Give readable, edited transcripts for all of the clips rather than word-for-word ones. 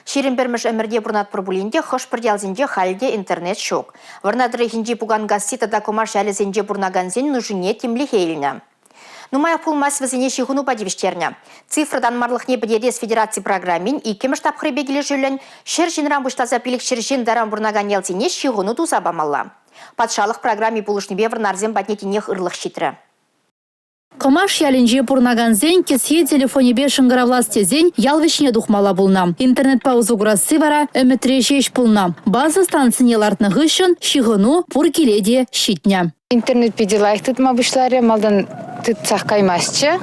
21-мӗш ӗмӗрте пурӑнатпӑр пулин те хӑш-пӗр ялсенче халӗ те интернет ҫук. Вӑрнар тӑрӑхӗнчи Пуканкасси тата Кӑмаш ялӗсенче пурӑнакансен нушине тимлӗхе илнӗ. Нумаях пулмасть вӗсене ҫыхӑнупа тивӗҫтернӗ. Цифра танмарлӑхне пӗтерес федераци программин иккӗмӗш тапхӑрӗпе килӗшӳллӗн 100 ҫынран пуҫласа 500 ҫын таран пурӑнакан ялсене ҫыхӑну туса памалла. Патшалӑх программи пулӑшнипе вӑрнарсем патне тинех ырлӑх ҫитрӗ. Кӑмаш ялӗнче пурӑнакансен кӗсье телефонӗпе шӑнкӑравлас тесен ял вӗҫне тухмалла пулнӑ. Интернетпа усӑ курасси вара ӗмӗтре ҫеҫ пулнӑ. База станцине лартнӑ хыҫҫӑн ҫыхӑну пур киле те ҫитнӗ. Интернет питӗ лайӑх тытма пуҫларӗ. Малтан тытсах каймастчӗ.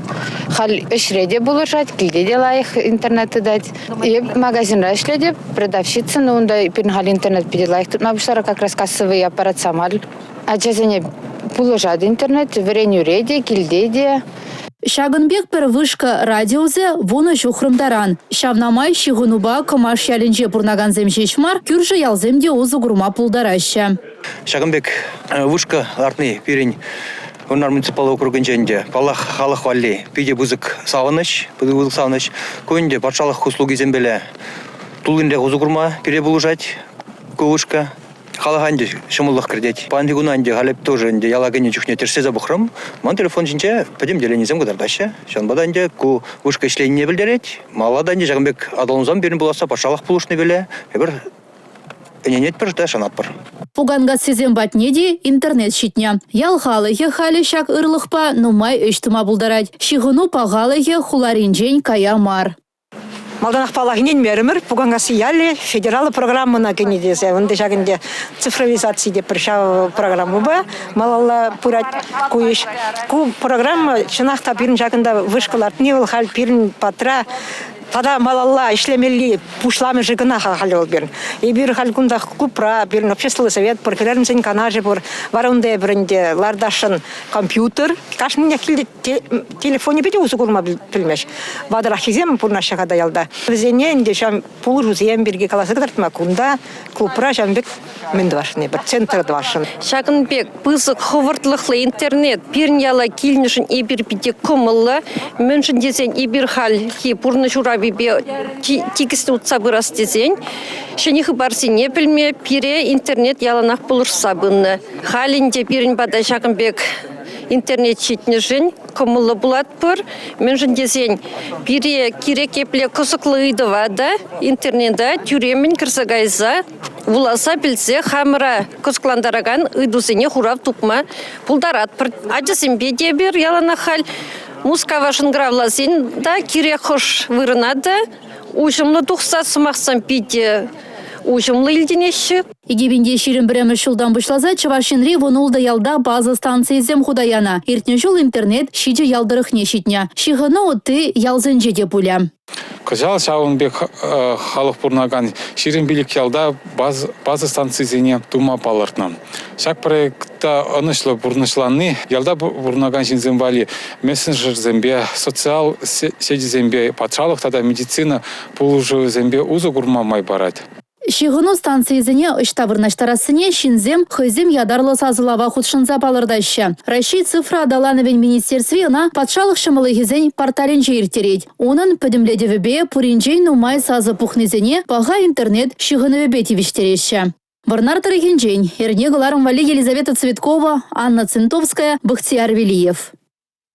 Халь ӗҫре те пулӑшать, килте те лайӑх интернет тытать. Эп магазинра ӗҫлетӗп, продавщица, но унта пирӗн халь интернет питӗ лайӑх тытма пуҫларӗ, как раз кассовый аппаратсем халь. Ачасене пулӑшать интернет, вӗренӳре те, килте те. Ҫакӑн пек пӗр вышка радиусӗ 10 ҫухрӑм таран. Ҫавна май ҫыхӑнупа Кӑмаш ялӗнче пурӑнакансем ҫеҫ мар, кӳршӗ ялсем те усӑ курма пултараҫҫӗ. Ҫакӑн пек вышка лартни пирӗн Вӑрнар муниципаллӑ округӗнче ӗнтӗ, паллах, халӑх валли питӗ пысӑк савӑнӑҫ, пысӑк савӑнӑҫ. Ку ӗнтӗ патшалӑх услугисемпеле туллинрех усӑ курма пире пулӑшать ку вышка. Халӑха ӗнтӗ ҫӑмӑллӑх кӗртет. Паянхи куна ӗнтӗ халӗ тоже ӗнтӗ яла кӗнӗ чухне тӗрӗслесе пӑхрӑм. Ман телефон ҫинче пӗтӗм деленисем кӑтартаҫҫӗ. Ҫавӑнпа та ӗнтӗ ку вышка ӗҫленине пӗлтерет. Малалла та ӗнтӗ ҫакӑн пек аталансам пирӗн пуласса патшалӑх пулӑшнипеле эпир ӗненетпӗр те шанатпӑр. Пуканкассисем патне те интернет ҫитнӗ. Ял халӑхӗ халӗ ҫак ырлӑхпа нумай ӗҫ тума пултарать. Ҫыхӑну пахалӑхӗ хуларинчен кая мар. Малтанах, паллах, ӗненмерӗмӗр. Пуканкасси ялӗ федераллӑ программӑна кӗнӗ тесе. Унта ҫакӑнте цифровизаци те пӗр ҫав программӑпа малалла пырать ку ӗҫ. Ку программа чӑнах та пирӗн ҫакӑнта вышка лартни вӑл халь пирӗн патра тата малалла ӗҫлемелли пуҫламӑшӗ кӑна-ха халь вӑл пирӗн. Эпир халь кунтах клубра, пирӗн обществӑллӑ совет пур, хӗрарӑмсен канашӗ пур. Вара унта эпир ӗнтӗ лартасшӑн компьютер. Кашнинех килте телефонӗпе те усӑ курма пӗлмест. Ватӑраххисем пурӑнаҫҫӗ-ха та ялта. Вӗсене ӗнтӗ ҫав пулӑшусем пирки каласа кӑтартма кунта клубра ҫавӑн пек мӗн тӑвасшӑн эпир, центр тӑвасшӑн. Ҫакӑн пек пысӑк хӑвӑртлӑхлӑ интернет пирӗн яла килнӗшӗн эпир питӗ кӑмӑллӑ. Мӗншӗн тесен эпир хальхи пурнӑҫ урапипе тикӗс утса пырас тесен ҫӗнӗ хыпарсене пӗлме пире интернет яланах пулӑшса пынӑ. Халь ӗнтӗ пирӗн пата ҫакӑн пек интернет ҫитнӗшӗн кӑмӑллӑ пулатпӑр. Мӗншӗн тесен пире кирек епле кӑсӑклӑ ыйтӑва та интернета тӳреммӗн кӗрсе кайса вуласа пӗлсе хамӑра кӑсӑклантаракан ыйтусене хурав тупма пултаратпӑр. Ачасемпе те эпир яланах халь Мускава шӑнкӑравласан та кирек хӑш вырӑна та уҫӑмлӑ тухса сӑмахсем питӗ уҫӑмлӑ илтӗнеҫҫӗ. 2021 ҫултан пуҫласа Чӑваш Енри 16 ялта база станцийӗсем хута янӑ. Иртнӗ ҫул интернет ҫичӗ ял тӑрӑхне ҫитнӗ. Ҫыхӑну ытти ялсенче те пулӗ. Кӑҫал ҫавӑн пек халӑх пурӑнакан 25 ялта база станцисене тума палӑртнӑ. Ҫак проекта ӑнӑҫлӑ пурнӑҫлани ялта пурӑнакан ҫынсем валли мессенджерсемпе, социал сетьсемпе, патшалӑх тата медицина пулӑшӑвӗсемпе усӑ курма май парать. Ҫыхӑну станцийӗсене ӑҫта вырнаҫтарассине ҫынсем хӑйсем ятарлӑ сасӑлава хутшӑнса палӑртаҫҫӗ. Раҫҫей цифра аталанӑвӗн министерстви ӑна патшалӑх ҫӑмӑллӑхӗсен порталӗнче ирттерет. Унӑн пӗтӗмлетӗвӗпе пуринчен нумай сасӑ пухнисене паха интернет ҫыхӑнӑвӗпе тивӗҫтереҫҫӗ. Вӑрнар тӑрӑхӗнчен эрне кӑларӑм валли Елизавета Цветкова, Анна Центовская, Бахтияр Велиев.